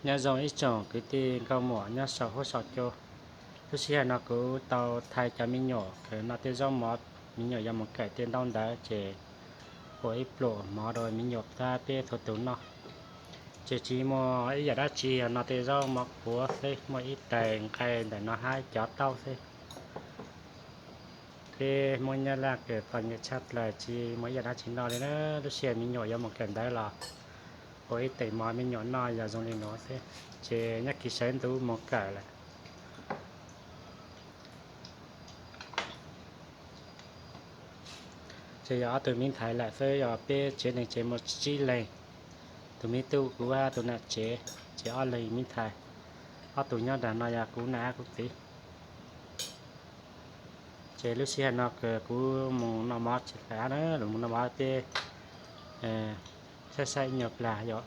Nyob zoo ib tsoom kwv tij nkauj muam nyob saum huab saum cua. Lub sij hawm no kuv tau thaij cov me nyuam kawm no tej zaub mov, me nyuam yuav mus kawm tej ntaub ntawv ces ua ib pluam mov rau me nyuam thiab peb txhua tus noj. Ces tsis muaj ib yam dab tsi, yog no tej zaub mov qhuav xwb, muaj ib tais nqaij ntawm no hab cov taub xwb. Peb Hmoob Nyab Laj kawm txom nyem tshaj plaws, tsis muaj ib yam dab tsi noj li na. Lub sij hawm me nyuam yuav mus kawm ntawv los ua ib tais mov me nyuam noj yog zoo li no xwb, ces nyob kis sawv ntxov mus kawm lawm. Ces yog ob tug me ntxhais lawm xwb, yog peb tsev neeg ces muaj tsib leeg, tus me tub, kuv hab tus nam tsev, ces ob leeg me ntxhais. Ob tug nyob nram no yog kuv nam hab kuv txiv. Ces lub sij hawm no kuv mus noj mov tsis lawm na, los mus noj mov peb saib saib ib nyuag plag yom.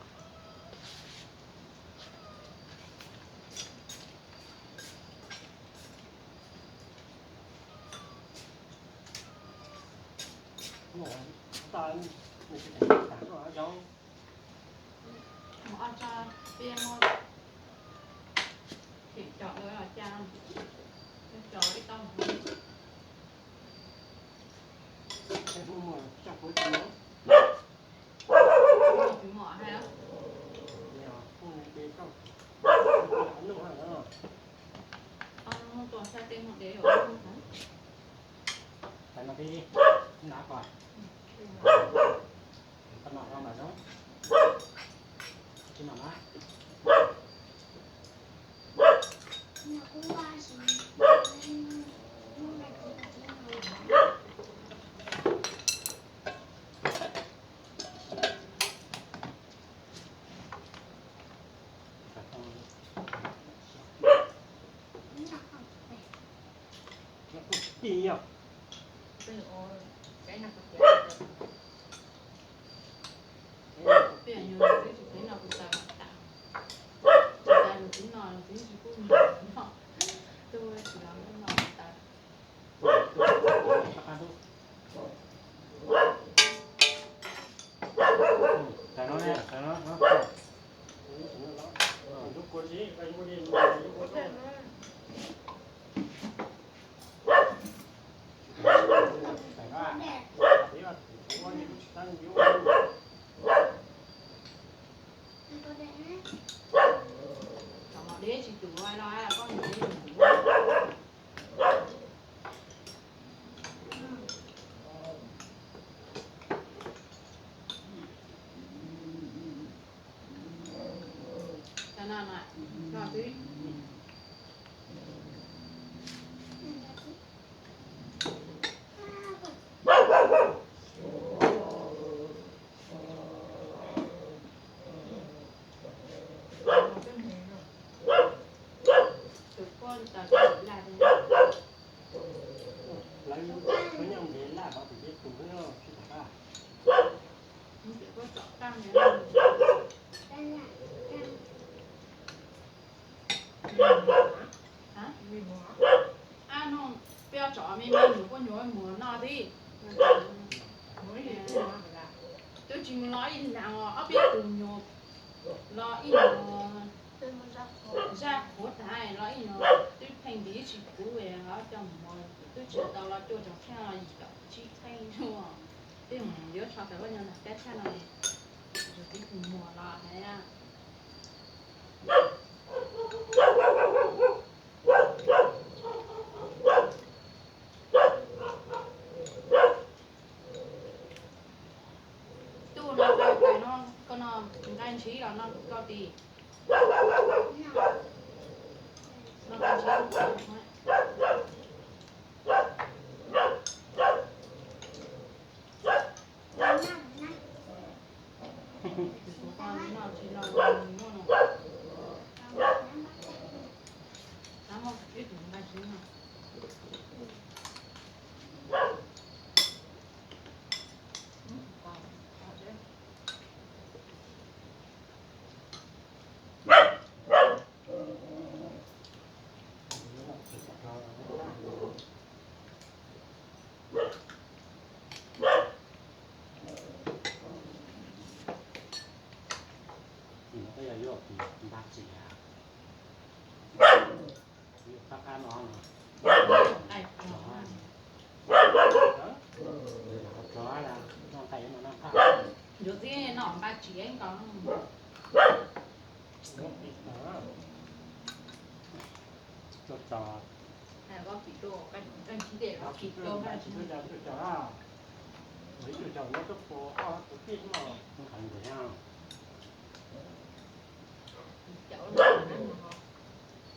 Peb tso me me nyuam kuj nyuam muag no thiab. Twb tsis mus los ib leeg os, ob peb tug nyuam los ib nyuag zaj qhuav tas los ib nyuag twb pheej nti tsis kuv ho coj mus muag, twb tsis tau los cuaj caum tsib los yim caum tsib pheej zuj. Twb mus yuav tsho tas ua nyuag nag peb tshaj no, tus tib tug muag los hais. Tuaj no, koj no nqaij ntshiv los no koj tis. Tsis yeeb nkaus.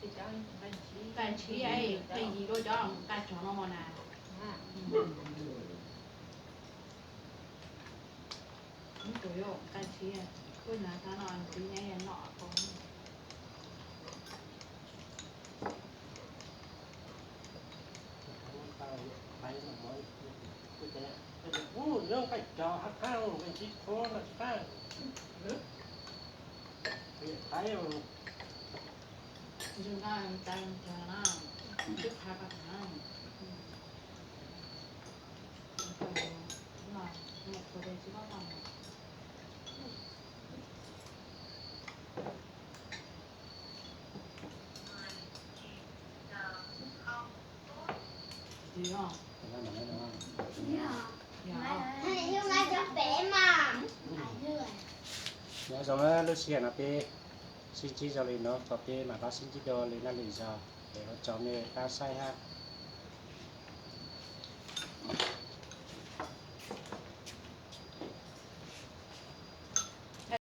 Nqaij ntshiv, nqaij yig rau cov nqaij tsog no mog na. Tus yuav nqaij ntshiv, kuj nag tab no ntshiv nyob no. Nyob nqaij tsog hab qab, nqaij ntshiv qhuav no tsis qab. Nqaij, nqaij tsog na, twb qhab qab na. Nyob zoo, lub sij hawm no peb sib ntsib zoo li no, thaum peb mam rov sib ntsib dua li no lwm zaus, es ua tsaug nej pab saib hab.